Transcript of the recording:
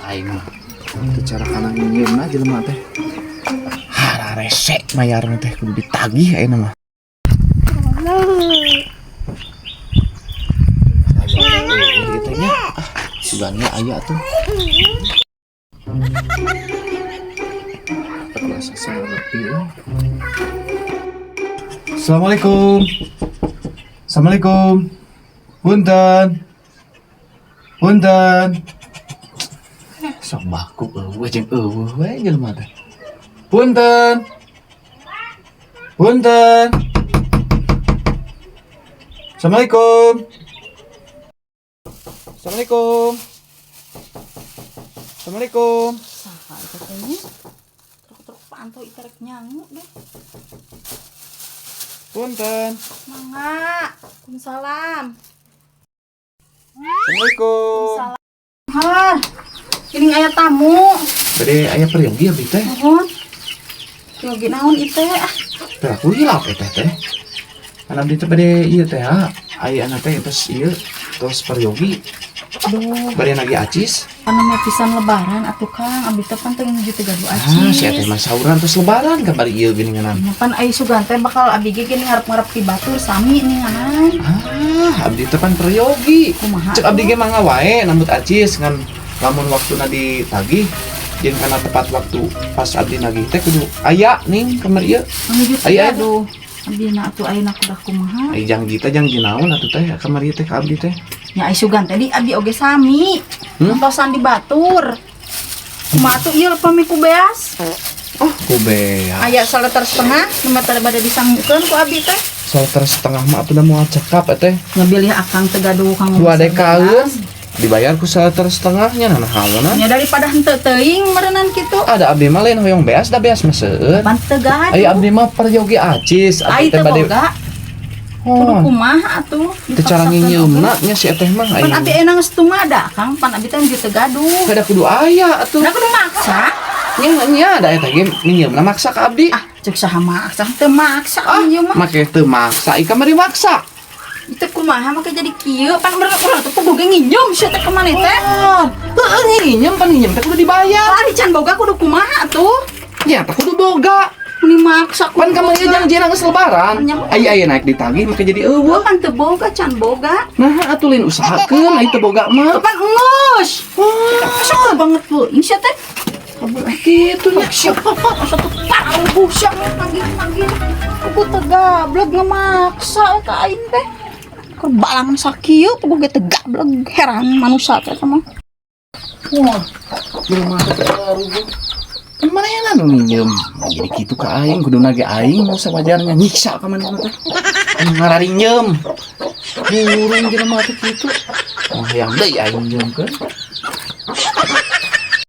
Aing mah. Teu cara kana nginjeumna jelema teh. Hararese mayarna teh kudu ditagih ayeuna mah. Gitu nya. Ah, sugannya aya tuh. Rasa lebih. Assalamualaikum. Assalamualaikum. Punten. Punten. Sok baku euweuh jeung euweuh we jelema teh. Punten. Punten. Assalamualaikum. Assalamualaikum. Assalamualaikum. Saha itu kayaknya truk-truk pantau itu rek nyangu deh. Punten. Mangga. Waalaikumsalam. Assalamualaikum. Salam. Ini aya tamu. Bade aya peryogi abdi teh. Nuhun. Yogi naon itu ah. Teh aku hilap teh teh. Kan abdi teh bade ieu teh ha. Aya anak teh tos ieu tos peryogi. Aduh, Bade nagih acis. Pan pisan lebaran atuh, Kang. Abdi teh pan teu nuju teu gaduh Ah, acis. si teh mah sauran tos lebaran kan bari ieu geuninganan. Nya pan ai sugan teh bakal abdi ge gini ngarep-ngarep ti batur sami ninganan. Ah, abdi teh pan peryogi. Kumaha? Cek abdi ge mangga wae nambut acis, ngan lamun waktuna ditagih jeung kana tepat waktu pas abdi nagih teh kudu aya ning kamar ieu. Nuju teu Aya, gaduh. Abdi na atuh ayeuna kudah kumaha? Ai jang kita jang naon atuh teh kamar ieu teh ka abdi teh. Ya ai sugan teh di abdi oge sami. Hmm? Entosan di batur. Kumaha tuh ieu pami ku beas? Oh, ku beas. Aya saliter setengah, nu teh bade disanggukeun ku abdi teh. Saliter setengah mah atuh da moal cekap teh. Ngebilih akang teu gaduh kanggo 2 dekaeun dibayar ku saliter setengahnya, nah naonan? Ya daripada henteu teuing meureunan kitu. Ada abdi mah lain hoyong beas, da beas mah seueur. Pan teu gaduh. Ai abdi mah peryogi acis, Ai abdi teh teu bade boga. Kudu Oh, kumaha atuh? teu cara nginyeumna nya si eteh mah. Pan abdi enang geus tumada, Kang. Pan abdi teh nuju teu gaduh. Kada kudu aya atuh. Nah, kudu maksa. Nya nya da eta ge nginyeumna maksa ka abdi. Ah, cek saha maksa? Teu maksa Ah, ieu mah. Make teu maksa, ika mah dimaksa. Itu kumaha make jadi kieu? Pan bener urang teh kudu ge nginjem sia teh ka maneh teh. Oh, heueuh nginjem, pan nginjem teh kudu dibayar. Ari can boga kudu kumaha atuh? Nya teh kudu boga. Meni maksa Pan kudu kamari boga. jangjina geus lebaran. Ai aya naik ditagih make jadi euweuh. Pan teu boga, can boga. Nah, atuh lain usahakeun ai teu boga mah. Pan geus. Wah, Asa banget teuing sia teh. kitu nya. Siapa asa teu tahu sia nagih-nagih. Aku teu gablek ngemaksa ka aing teh. Keur balangan sakieu puguh ge teu gablek, heran manusia teh mah. Wah, jelema teh ruguh. Kan manehna nu minjem. Nah, jadi kitu ka aing kudu nage aing nu sawajarnya nyiksa ka manehna teh. Anu ngararinjem. Burung jelema teh kitu. Wah, hayang deui aing minjemkeun.